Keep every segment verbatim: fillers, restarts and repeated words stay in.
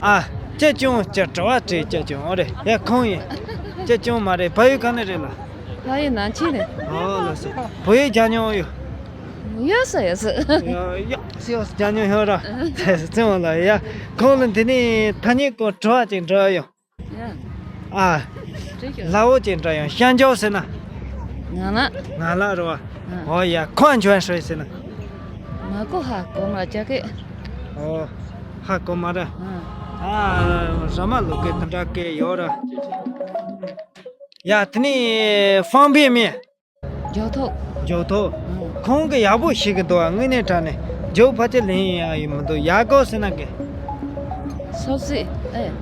ཨ། ཅི་ཅུང་ཅི་དྲི་བ་དྲིས་ཅི་ཅུང་། ཨོ་རེད། ཡ་ཁོང་ཡིན། ཅི་ཅུང་མ་རེད། ཕ་ཡུལ་ག་ནས་རེད་ལ། ཕ་ཡུལ་ནང་ཆེན་རེད། ཨོ་ལགས་སོ། བོད་ཡིག་སྦྱང་མྱོང་ཡོད། ཡོད་ས་ཡོད་ས། ཡ་ཡ་སི་ཡོ་སི་སྦྱང་མྱོང་ཡོད་ར། ཙི་མོ་ལ་ཡ། ཁོང་ལ་འདི་ནས་ཐ་སྙད་ཀྱི་དྲི་བ་ཅིག་འདྲི་ཡོང་། ཡ། ཨ། དྲིས་ཤོག་ལྷ་བོ་ཅིག་འདྲི་ཡོང་། ཤ་འཇོག་ཟེར་ན། ང་ལ། ང་ལ་རེད་བ། ཨ། ཨོ་ཡ། ཁོ་འཇོན་ཧྲོས་ཟེར་ན། ང་ཀོ་ཧ་གོ་མ་ཅག་གེ། ཨོ། ཧ་གོ་མ་ར། ཨ། ཨ། ར་མ་ལུག་གེ་དེ་འདྲ་གེ་ཡོད་ར། ཡ་དེ་ནི་ཧྥང་པི་མིན། འཇོག་ཐོག་འཇོག་ཐོག་ཨ། ཁོང་གི་ཡག་པོ་ཤེས་གི་འདུག་ཨ། དངོས་གནས་དྲང་གནས་འཇོག་ཕལ་ཆེར་ལེན་ཡ་ཡི་མི་འདུག་ཡག་གོ་ཟེར་ན་གི། སོབ་སི་ཨེ།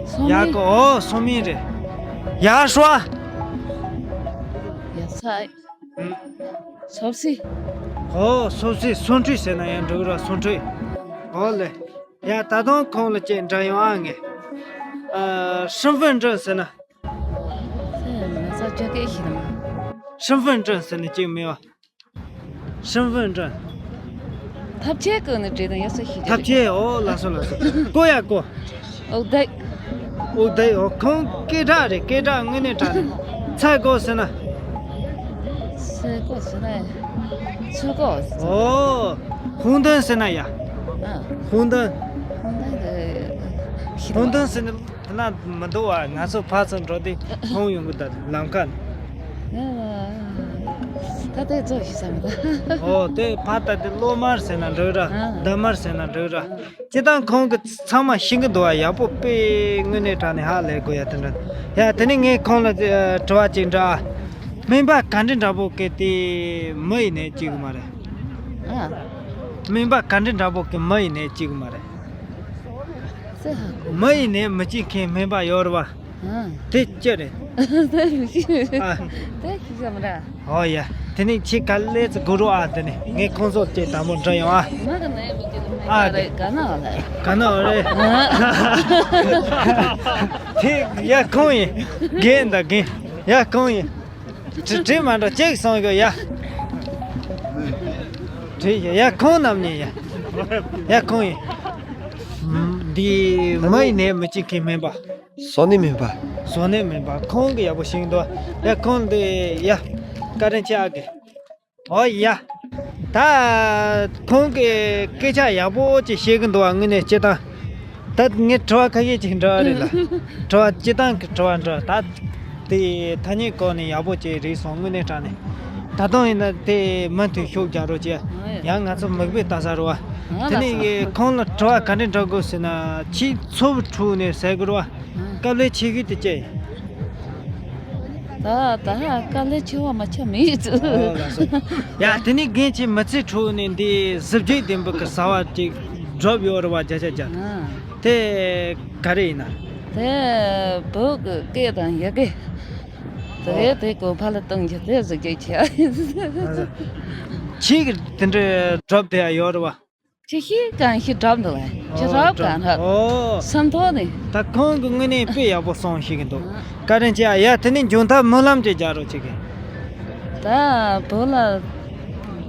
སོ་ཡག་མི་གོ། ཨོ་སོ་མི་རེད། ཡག་ཧྲོ། ཡ་ས་ཨེ། སོབ་སི། ཨོ་སོབ་སི། སོན་ཁྲུས་ཟེར་ན་ཡང་འགྲིག་ར། སོན་ཁྲུས། ཨོ་ལེ། ཡ་ད་དུང་ཁོང་ལ་ཅིག་འདྲི་ཡོང་ཨ་ངས། ཨ། 身份证ཟེར་ན། ས་ཡ་ང་ས་ཅག་གེ་ཤི་དང་། 身份证ཟེར་ན་ཅིག་མེད་བ། 身份证། ཐབས་ཆེ་ཀུན་ནས་བྲིས་དང་ཡ་ས་ཤི་ཐབས་ཆེ། ཨོ་ལགས་སོ་ལགས་སོ། ཀོ་ཡ་ཀོ། ཨོ་དེ། ཨོ་དེ། ཨོ་ཁོང་སྐད་གྲགས་རེད། སྐད་གྲགས་དངོས་གནས་དྲང་གནས། ཚ་ཀོ་ཟེར་ན། ཚ་ཀོ་ཟེར་ན། ཚུ་ཀོ་ཟེར། ཨོ། 红灯ཟེར་ན་ཡ། ཨ། 红灯། 红灯་དེ། 红灯ཟེར་ན་ན་མི་འདུག་བ། ང་ཚོ་ཕར་ཚུར་འགྲོ་དུས་མཐོང་ཡོང་གི་འདུག་ལམ་ཁ་ནས། ད་ལྟའི་ཚོ་ཞིག་བསམ་གི། ཨོ་དེ་ཕར་ལྟ་དུས་གློག་དམར་ཟེར་ན་འགྲིག་ར། ཨ། འདབ་དམར་ཟེར་ན་འགྲིག་ར། སྤྱིར་བཏང་ཁོང་གི་ཚང་མ་ཤེས་ཀྱི་འདུག་བ། ཡག་པོ་དཔེ་དངོས་གནས་དྲང་གནས་ཧ་ལས་དགོས་ཡ་དེ་འདྲ། ཡ་དེ་ནས་ངས་ཁོང་ལ་ཨ་དྲི་བ་ཅིག་འདྲི་ཨ། སྨན་པ་ག་འདྲ་འདྲ་པོ་གི་དེ་མི་ཡིན་ནས་བཅུག་གི་མ་རེད། ཨ། སྨན་པ་ག་འདྲ་འདྲ་པོ་གི་མི་ཡིན་ནས་བཅུག་གི་མ་རེད། ཙི་ཧ་གོ། མི་ཡིན་ནས་མི་བཅུག་མཁན་སྨན་པ་ཡོད་རེད་བ། ཨ། དེ་ཅི་རེད། དེ་མི་ཤེས། ཨ། དེ་ཤེས་ཀྱི་མ་རེད། ཨོ་ཡ། དེ་ནས་ཁྱེད་ག་ལེ་ཙི་གོ་རོགས་ཨ། དེ་ནས་ངས་ཁོང་ཚོ་ཅིག་དང་པོ་འདྲི་ཡོང་ཨ། ང་གི་ནས་མི་བཅུག་མེད་ཨ། པ་རེད། ག་ན་བ་ལ། ག་ན་བ་རེད། ཨ། དེ་ཡ་ཁོང་ཡིན། རྒན་དང་རྒན། ཡ་ཁོང་ཡིན། དྲི་དྲི་མ་འགྲོ་ཅིག་སོང་གི་ཡ། དྲི་ཡ་ཡ་ཁོང་རྣམ་གཉིས་ཡ། ཡ་ཁོང་ཡིན། འདི་མི་ཡིན་ནས་མི་བཅུག་མཁན་སྨན་པ། བཟོ་ནི་མིན་པ། བཟོ་ནི་མིན་པ། ཁོང་གི་ཡག་པོ་ཤེས་འདུག་ཡ་ཁོང་འདི་ཡ། བཀའ་དྲིན་ཆེ་ཨ་གི། ཨོ་ཡ། ད་ཁོང་གི་སྐད་ཆ་ཡག་པོ་ཅིག་བཤད་གི་འདུག་བ། དངོས་གནས་སྤྱིར་བཏང་། ད་ངས་དྲི་བ་ཁ་ཤས་ཅིག་འདྲི་བ་རེད་ལ། དྲི་བ་སྤྱིར་བཏང་གི་དྲི་བ་འདྲི་བ། ད་དེ་ཐ་སྙད་སྐོར་ནས་ཡག་པོ་ཅིག་རིག་སོང་། དངོས་གནས་དྲང་གནས། ད་དུང་ཡིན་ན་དེ་མུ་མཐུད་ཤུགས་རྒྱག་རོགས་བྱས། ཡང་ང་ཚོ་མིག་དཔེ་ལྟ་ས་རེད་བ། དེ་ནས་ཁོང་ལ་དྲི་བ་ག་འདྲ་འདྲི་དགོས་ཟེར་ན། ཁྱེད་ཚོ་བོ་ཕྲུག་ནས་ཟེར་དགོས་རེད་བ། ཨ། དཀའ་ལས་ཆེ་ཤོས་དེ་ཅི་ཡིན། ད་ད་དཀའ་ལས་ཆེ་བ་མ་ཆགས་མེད་ཚུལ། ཨོ་ལགས་སོ། ཡ་དེ་ནས་རྒན་ཁྱེད་མི་ཚེ་ཁྲོད་ནས་འདི་གཟི་བརྗིད་ལྡན་པའི་གི་བྱ་བ་ཅིག་སྒྲུབ་ཡོད་རེད་བ། བརྒྱ་ཆ་བརྒྱ། ཨ། དེ་ག་རེ་ཡིན་ན། དེ་བོད་ཀྱི་སྐད་དང་ཡི་གེ། དེ་ཨོ། དེ་གོ་ཕ་ལ་གཏོང་རྒྱུ་དེ་གཟི་བརྗིད་ཆེ། ཁྱེད་ཀྱི་དེ་འདྲའི་སྒྲུབ་བསྡད་ཡོད་རེད་བ། ཅི་ཞིག་གང་ཞིག་སྒྲུབ་འདུག་བས། ཅི་ཨོ་རབ་གང་རབ། ཨོ། སེམས་ཐོག་ནས། ད་ཁོང་གི་དངོས་གནས་དཔེ་ཡག་པོ་གསུངས་ཤིག་གི་འདུག་ཨ། བཀའ་དྲིན་ཆེ་ཨ། ཡ་དེ་ནས་མཇུག་མཐར་སྨོན་ལམ་ཅིག་རྒྱག་རོགས་བྱེད་གི། ད་བོད་ལ་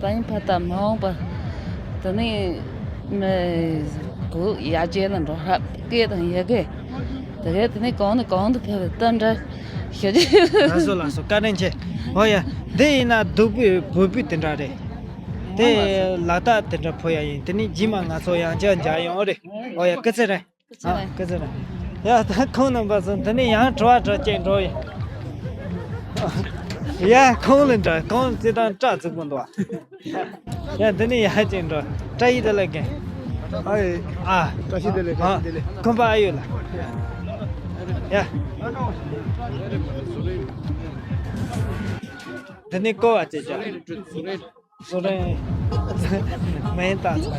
ད་ཡིན་ཕ་ད་མ་འོངས་པ་དེ་ནས་མི་གུ་ཡར་རྒྱས་ལ་འགྲོ་རབས། སྐད་དང་ཡི་གེ་དེ་གས་དེ་ནས་གོང་ནས་གོང་དུ་འཕེལ་བའི་རྟེན་འབྲེལ་ཞུ་རྒྱུ། ལགས་སོ་ལགས་སོ། བཀའ་དྲིན་ཆེ། ཨོ་ཡ། འདི་ཡིན་ན་བདུག་སྤོས་བོད་སྤོས་དེ་འདྲ་རེད། དེ་ལག་རྟགས་དེ་འདྲ་ཕུལ་ཡ་ཡིན། དེ་ནས་རྗེས་མ་ང་ཚོ་ཡང་བསྐྱར་མཇལ་ཡོང་རེད། ཨོ་ཡ། སྐུ་ཚེ་རིང་། སྐུ་ཚེ་རིང་། ཨ། སྐུ་ཚེ་རིང་། ཡ་ད་ཁོང་རྣམ་པ་ཚོ་འདི་ནས་ཡང་དྲི་བ་དྲི་ཅིག་འགྲོ་ཡིན། ཡ་ཁོང་ལ་འདྲ། ཁོང་སྤྱིར་བཏང་སྐྲ་རྫིག་པོ་འདུག་ཨ། ཡ་འདི་ནས་ཡ་ཅིག་འགྲོ། བཀྲ་ཤིས་བདེ་ལེགས་རྒན། ཨ་ཡེ། ཨ། བཀྲ་ཤིས་བདེ་ལེགས། བཀྲ་ཤིས་བདེ་ལེགས། ཁོམ་པ་ཨ་ཡོད་ལ། ཡ། འདི་ནས་བསྐོར་བ་བྱེད་བྱ། བཟོ་རིང་། མེད་ད་ཚ།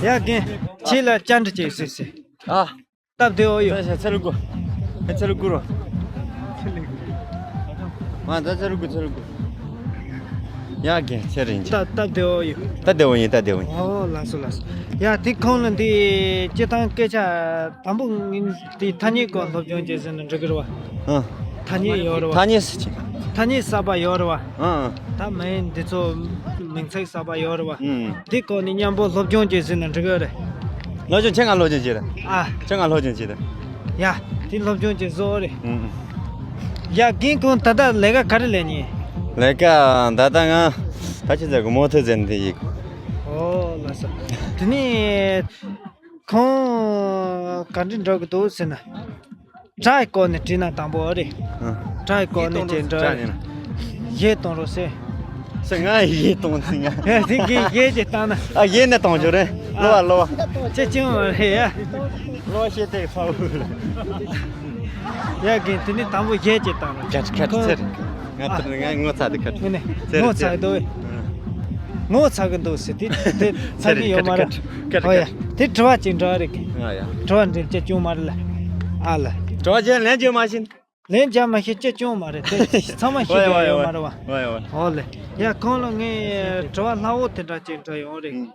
ཡ་རྒན། ཁྱེད་ལ་བཅར་འདྲི་བྱེད་སྲིད་སྲིད། ཨ། སྟབས་བདེ་བོ་ཡོད། ཚེ་ལུ་གུ། ཚེ་ལུ་གུ་རོ། མ་ད་ཚེ་ལུ་གུ། ཚེ་ལུ་གུ། ཡ་རྒན་ཚེ་རིང་ཅི། སྟབས་སྟབས་བདེ་བོ་ཡོད། ད་བདེ་བོ་ཡིན། ད་བདེ་བོ་ཡིན། ཨོ་ལགས་སོ་ལགས་སོ། ཡ་དེ་ཁོང་ལ་འདི་སྤྱིར་བཏང་སྐད་ཆ་དང་པོ་ངས་དེ་ཐ་སྙད་སྐོར་སློབ་སྦྱོང་བྱས་ཟིན་ན་འགྲིག་གི་རེད་བ། ཨ། ཐ་སྙད་ཡོད་རེད་བ། ཐ་སྙད་ཟེར་ཅི། ཐ་སྙད་གསར་པ་ཡོད་རེད་བ། ཨ། ད་མི་འདི་ཚོ་ མིང་ཚིག་གསར་པ་ཡོད་རེད་བ། ཨུམ། དེ་སྐོར་ནས་མཉམ་པོ་སློབ་སྦྱོང་བྱེད་ཟེར་ན་འགྲིག་གི་རེད། སློབ་སྦྱོང་ཁྱེད་ང་སློབ་སྦྱོང་བྱེད་རེད། ཨ། ཁྱེད་ང་སློབ་སྦྱོང་བྱེད་རེད། ཡ། དེ་སློབ་སྦྱོང་བྱེད་བཟོ་རེད། ཨུམ། ཡ། རྒན་ཁོང་ད་ལྟ་ལས་ཀ་ག་རེ་ལས་ནི། ལས་ཀ་ད་ལྟ་ང་ད་ཆི་ཟེར་གི་མོ་ཐོས་ཟེར་འདི་ཡིག་ཨོ་ལགས་སོ། དེ་ནས་ཁོང་ག་འདྲ་འགྲོ་གི་འདུག་ཟེར་ན། དྲ་ཡི་སྐོར་ནས་དྲིས་ན་དང་པོ་རེད། ཨ། དྲ་ཡི་སྐོར་ནས་ཅིག་འགྲོ་རེད། གཞས་གཏོང་རོགས་ཟེར། ཟེར་ང་གཞས་གཏོང་ཟེར་ང་། ཨེ་དེ་གི་གཞས་ཅིག་བཏང་ན། ཨ་གཞས་ནས་གཏོང་ཆོག་རེད། གློ་བ་གློ་བ། ཅི་ཅུང་མ་རེད་ཡ། གློ་བ་ཤེས་ཏེ་ཚ་བོ་ལ། ཡ་གི་དེ་ནི་དང་པོ་གཞས་ཅིག་བཏང་ན། ཁ་ཁ་ཁོ་ཚེར། ང་ད་ང་ངོ་ཚ་དེ་ཁ། ངོ་ནས་ཚེར་ངོ་ཚ་ཚེར་འདུག་ངོ་ཚ་གི་འདུག་ཟེར་དེ་དེ་ཚ་གི་ཡོད་མ་རེད། ཁ་ཁ་ཁ། ཨོ་ཡ། དེ་དྲི་བ་ཅིག་འདྲ་རེད་གི། ཨ་ཡ། དྲི་བ་འདྲི་ཅི་ཅུང་མ་རེད་ལ། ཨ་ལ། དྲི་བ་ཅི་ལན་ཅི་མ་ཤེས། ལན་རྒྱག་མ་ཤེས་ཅི་ཅུང་མ་རེད་དེ་ཚང་མ་ཤེས་ཀྱི་ཡོད་མ་རེད་བ། ཨོ་ལེ། ཡ་ཁོང་ལ་ངས་དྲི་བ་སླ་བོ་དེ་འདྲ་ཅིག་འདྲ་ཡོང་རེད།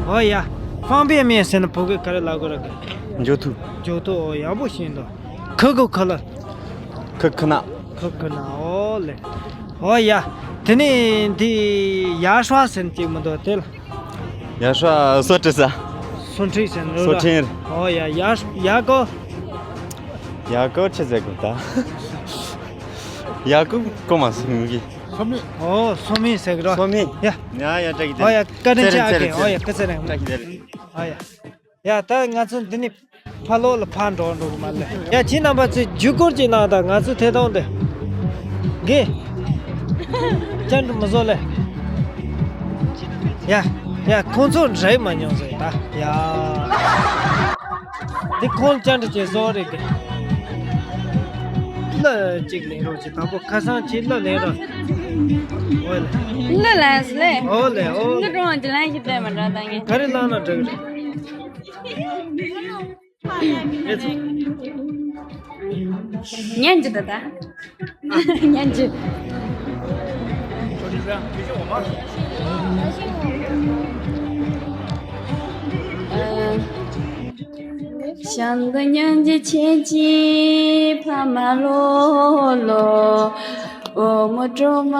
ཨོ་ཡ། 方便面 ཟེར་ན་བོད་སྐད་ག་རེ་ལབ་དགོས་རེད་གི། འཇོ་ཐུ། འཇོ་ཐུ། ཨོ་ཡག་པོ་ཤེས་འདུག་ཁི་གུ་ཁི་ལ། ཁི་ཁི་ན། ཁི་ཁི་ན། ཨོ་ལེ། ཨོ་ཡ། དེ་ནས་འདི་ཡར་ཧྲ་ཟེར་ན་ཅིག་མི་འདུག་དེ་ལ། ཡར་ཧྲ་སོ་ཏྲི་ས། སོ་ཁྲིན་ཟེར་ན་སོ་ཁྲིན། ཨོ་ཡ་ཡ་ཡ་ཀོ། ཡ་ཀོ་ཆི་ཟེར་གོ་ད། ཡ་ཀོ་གོ་མ་སོང་གི། སོ་མི། ཨོ་སོ་མི་ཟེར་གི་རོ། སོ་མི། ཡ། ཡ་ཡ་ཏྲ་གི་ཏྲ། ཨོ་ཡ་ཀ་ཏྲ་ཅི་ཨ་ཀེ། ཨོ་ཡ་ཀ་ཙེ་རེ། ཏྲ་གི་ཏྲ། ཨོ་ཡ། ཡ་ད་ང་ཚོ་འདི་ནི་ཕ་ལོ་ལ་ཕར་འགྲོ་འགྲོ་གི་མ་ལེ། ཡ་ཁྱེད་རྣམ་པ་ཚོས་བརྒྱུད་སྐུར་ཅིག་གནང་དང་ང་ཚོ་ཐད་གཏོང་དེ། གི། ཅན་དུ་མི་བཟོ་ལེ། ཡ། ཡ་ཁོང་ཚོ་འདྲེས་མ་མྱོང་ཟེར་ད། ཡ། འདི་ཁོང་ཅན་དུ་ཅེ་བཟོ་རེད་གི། ལ་ཅིག་ལེན་རོགས་ཅིག་དང་པོ་ཁ་སང་ཅིག་ལ་ལེན་རོགས། ཨོ་ལེ། ལ་ལས་ལེ། ཨོ་ལེ་ཨོ་ལེ། འདི་གྲོང་ཅི་ལན་ཞིག་བལྟས་མ་འདྲ་ད་ངས། ག་རེ་ལང་ན་འགྲིག་རེད། ཉན་གྱི་ད་ད། ཉན་གྱི། ཞང་གི་ཉན་གྱི་ཆེ་གྱི་ཕ་མ་ལོ་ལོ། འོ་མོ་གྲོ་མ།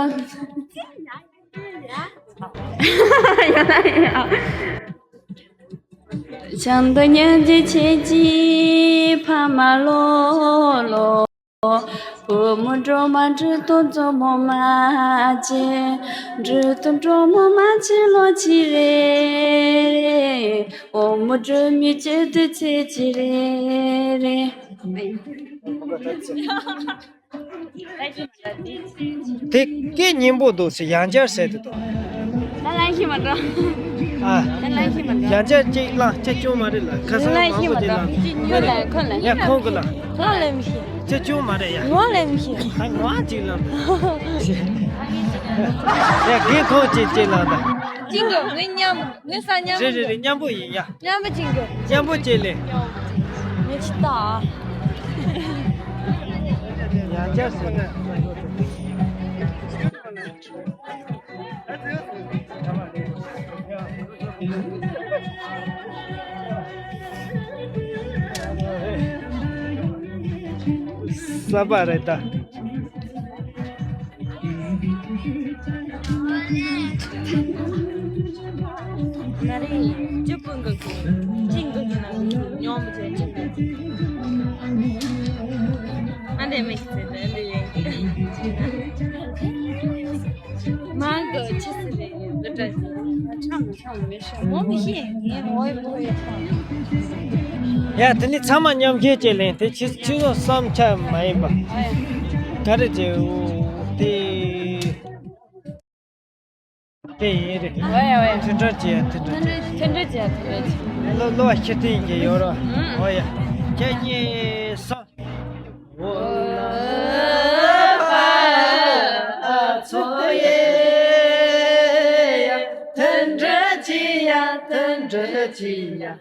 ཡོད་ན་ཡོད། ཞང་དུ་ཉན་གྱི་ཆེ་གྱི་ཕ་མ་ལོ་ལོ། བུ་མོ་སྒྲོལ་མ་འབྲུ་དོ་མཛོ་མོ་མ་ཆེ། འབྲུ་དོ་སྒྲོལ་མོ་མ་ཆེ་ལོ་ཆེ་རེ་རེ། འོ་མོ་སྒྲོལ་མའི་སྐྱིད་དུ་ཚེ་ཆེ་རེ་རེ། དེ་སྐད་སྙན་པོ་འདུག་ཟེར་ཡང་བསྐྱར་ཟེར་དུ་འདུག་ད་ལན་ཤེས་མ་འགྲོ། ཨ། ད་ལན་ཤེས་མ་འགྲོ། ཡང་བསྐྱར་གཅིག་བླངས་ཅི་ཅུང་མ་རེད་ལ་ཁ་སང་ལན་མང་ཤེས་པོ་མ་དེ་འགྲོ། བླངས། ཅི་ཉོ་ལ་ཁོ་ལ། ཡ་ཁོང་གི་ལ། ཁོ་ལ་མི་ཤེས། ཅི་ཅུང་མ་རེད་ཡ། ངོ་ལ་མི་ཤེས། ད་ངོ་ཅིག་བླངས་འདུག་ཡ་དགེ་ཁོང་ཅིག་ཅིག་བླངས་ད། ཅི་འགྲོ་ངའི་མཉམ། ངའི་ས་མཉམ། རེད་རེད་རེད་མཉམ་པོ་ཡིན་ཡ། མཉམ་པོ་ཅི་འགྲོ། མཉམ་པོ་ཅིག་ལས། ངས་ཅི་ལྟ། ཡང་བསྐྱར་ཟེར་ན། གསར་པ་རེད་ད། ང་རེ་ཇུ་པུན་གི་གི་ཅིང་གི་གི་ནང་གི་ཉོམ་བྱས་ཅིང་གི། ཨ་འདྲེ་མིག་ཟེར་ཏེ་འདི་ཡིན། མང་གི་ཆི་ཟེར་ཏེ་འདི་འདྲ་ཆམ་ཆམ་མི་ཤེས་ངོ་མི་ཤེས་ངས་འོ་ཡི་འོ་ཡི། ཡ་དེ་ནི་ཚང་མ་མཉམ་བཞེས་བྱས་ལེན་དེ་ཕྱི་ཕྱི་ལོགས་བསམ་འཆར་མ་ཡིན་པ། ག་རེ་བྱེད་འོ་དེ། དེ་ཡིན་རེད། འོ་ཡ་འོ་ཡ། མཐུན་སྒྲིལ་བྱེད་ཡ་མཐུན་སྒྲིལ་བྱེད། མཐུན་སྒྲིལ་བྱེད་ཡ་མཐུན་སྒྲིལ་བྱེད། ལོ་ལོ་བ་ཤི་སྟེང་གི་ཡོད་རོ། ཨུམ། འོ་ཡ། ཁྱེད་གཉིས་སོ། འོ་ལ་པ་ཚོ་ཡེ་ཡ། མཐུན་སྒྲིལ་བྱེད་ཡ་མཐུན་སྒྲིལ་བྱེད་ཡ།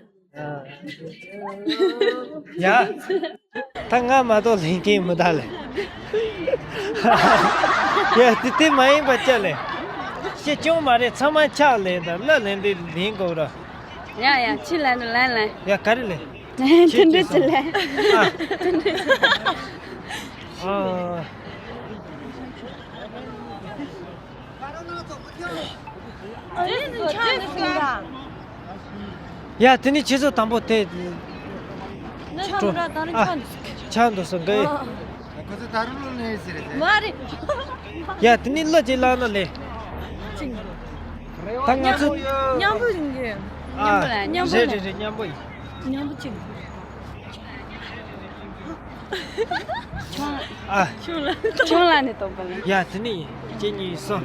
ཡ། ད་ང་མ་གཏོགས་ལེན་མཁན་མི་གདའ་ལེ། ཡ་དེ་དེ་མ་ཡིན་པ་ཅི་ལེ། ཤེས་ཀྱང་མ་རེད་ཚང་མ་ཆག་ལེ་ད་ལ་ལེན་དེ་ལེན་དགོས་ར། ཡ་ཡ་ཕྱི་ལ་ནི་ལན་ལན། ཡ་ག་རེ་ལེ། མཐུན་སྒྲིལ་ལེ། ཨ། ཨ། ཡ། དེ་ནི་ཁྱེད་ཚོ་དང་པོ་དེ། ཆག་འགྲོ། ཨ། ཆག་འགྲོ་སོང་གི། ཁོ་ཚོ་ད་རུང་ལོ་ནས་ཟེར་རེད། མ་རེད། ཡ། དེ་ནི་ལོ་གཅིག་ལ་ན་ལེ། ད་ང་ཚོ་མཉམ་པོ་ཡིན་གི། ཨ། མཉམ་པོ་ལ། མཉམ་པོ་རེད་ལ། རེད་རེད། མཉམ་པོ་ཡིན། མཉམ་པོ་གཅིག་ཨ། ཁྱོད་ལ་ནི་སྟོན་པ་ལ། ཡ། དེ་ནི་གཅིག་གཉིས་གསུམ།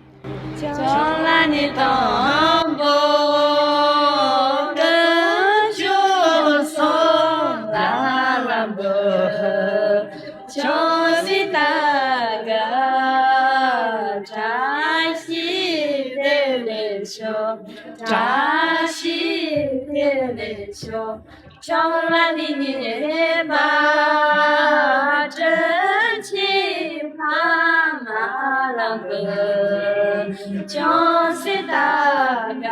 ཁྱོད་ལ་ནི་དང་པོ་ཀུན་སྤྱོད་སོང་ལ་ལམ་པོ། ཁྱོད་སྲིད་ད་ག་བཀྲ་ཤིས་བདེ་ལེགས་ཤོག་བཀྲ་ཤིས་བདེ་ལེགས་ཤོག་ཁྱོད་ལ་ནི་ཉེས་པ་སྤྲིན་ཆེན་ཕ་མ་ལམ་པོ། ཁྱོད་སྲིད་ད་ག་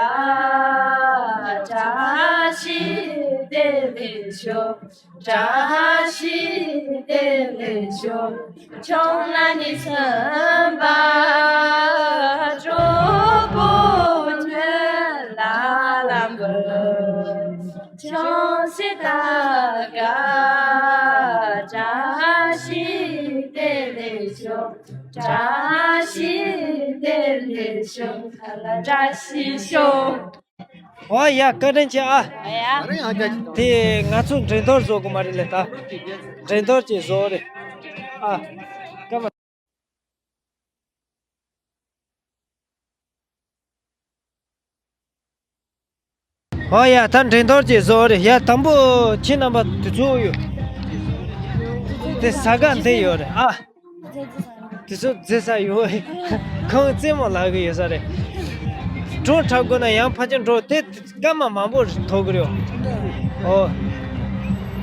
བཀྲ་ཤིས་བདེ་ལེགས་ཤོག་བཀྲ་ཤིས་བདེ་ལེགས་ཤོག་ཁྱོད་ལ་ནི་སེམས་པ་སྤྲོ་པོ་ཁྱོད་ལ་ལམ་པོ། ཁྱོད་སྲིད་ད་ག་བཀྲ་ཤིས་བདེ་ལེགས་ཤོག་བཀྲ་ཤིས་བདེ་ལེགས་ཤོག་བཀྲ་ཤིས་ཤོག་ཨོ་ཡ། བཀའ་དྲིན་ཆེ་ཨ། ཨོ་ཡ། དེ་ང་ཚོ་འགྲན་བསྡུར་བཟོ་དགོས་མ་རེད་ལེ་ད། འགྲན་བསྡུར་ཅིག་བཟོ་རེད། ཨ། སྐར་མ། ཨོ་ཡ། ད་འགྲན་བསྡུར་ཅིག་བཟོ་རེད་ཡ། དང་པོ་ཁྱེད་རྣམ་པ་དེ་ཚོ་ཡོད། དེ་ས་ག་འདི་ཡོད་རེད་ཨ། དེ་ཚོ་རྫི་ས་ཡོད། ཁོང་རྩེད་མོ་ལགས་ཀྱི་ཡོད་ས་རེད། སྒྲུང་འཁྲབ་དགོས་ན་ཡང་ཕལ་ཆེར་འགྲོ་དེ་སྐར་མ་མང་པོ་ཐོགས་ཀྱི་རེད། ཨོ།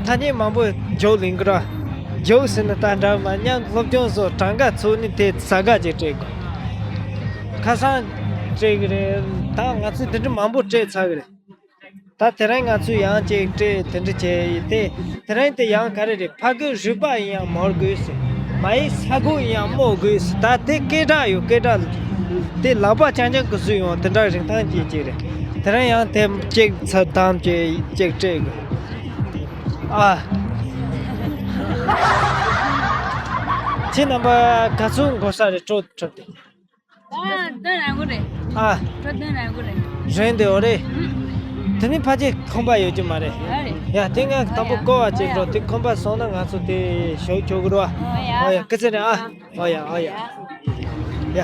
ཐ་སྙད་མང་པོ་རྒྱུགས་ལེན་གི་ར། རྒྱུགས་ཟེར་ན་ད་འདྲ་མ་ཉམས་སློབ་སྦྱོང་སོགས་གྲངས་ཀ་ཚུགས་ནི་དེ་ས་ག་ཅིག་སྤྲད་དགོས། ཁ་སང་སྤྲད་གི་རེད། ད་ང་ཚོས་དེ་འདྲ་མང་པོ་སྤྲད་ཚར་གི་རེད། ད་དེ་རིང་ང་ཚོས་ཡང་ཅིག་སྤྲད་དེ་འདྲ་བྱས་ཡིན་ཏེ། དེ་རིང་དེ་ཡང་ག་རེ་རེད། ཕ་གིའི་རུས་པ་ཡིན་ཡང་མོ་དགོས་ཟེར། མ་ཡི་ས་གོ་ཡིན་ཡང་རྨོ་དགོས་ཟེར། ད་དེ་སྐད་གྲགས་ཡོད། སྐད་གྲགས་དེ་ལག་པ་རྐྱང་རྐྱང་གིས་བཟོས་ཡོང་དེ་འདྲ་རིན་ཐང་ཅན་ཅིག་རེད། དེ་རིང་ཡང་དེ་ཅིག་ཚར་དང་ཅིག་ཅིག་སྤྲད་དགོས། ཨ། ཁྱེད་རྣམ་པ་ག་ཚོད་འགོར་ས་རེད། སྤྲོ་འཁྲབ་དེ། ཨ། སྟོན་རང་གོ་རེད། ཨ། སྤྲོ་སྟོན་རང་གོ་རེད། རེད་འདི་འོ་རེད། ཨུ། དེ་ནི་ཕལ་ཆེར་ཁང་པ་ཡོད་ཀྱི་མ་རེད། ཨ་རེད། ཡ་དེ་ང་དང་པོ་ཨ་ཡ་བསྐོར་བ་ཅིག་འགྲོ། ཨ་ཡ་དེ་ཁང་པ་སོང་ན་ང་ཚོ་དེ་ཞོགས་ཆོག་གི་རེད་བ། ཨ་ཡ། ཨ་ཡ་སྐུ་ཚེ་རིང་ཨ། ཨ་ཡ་ཨ་ཡ། ཡ།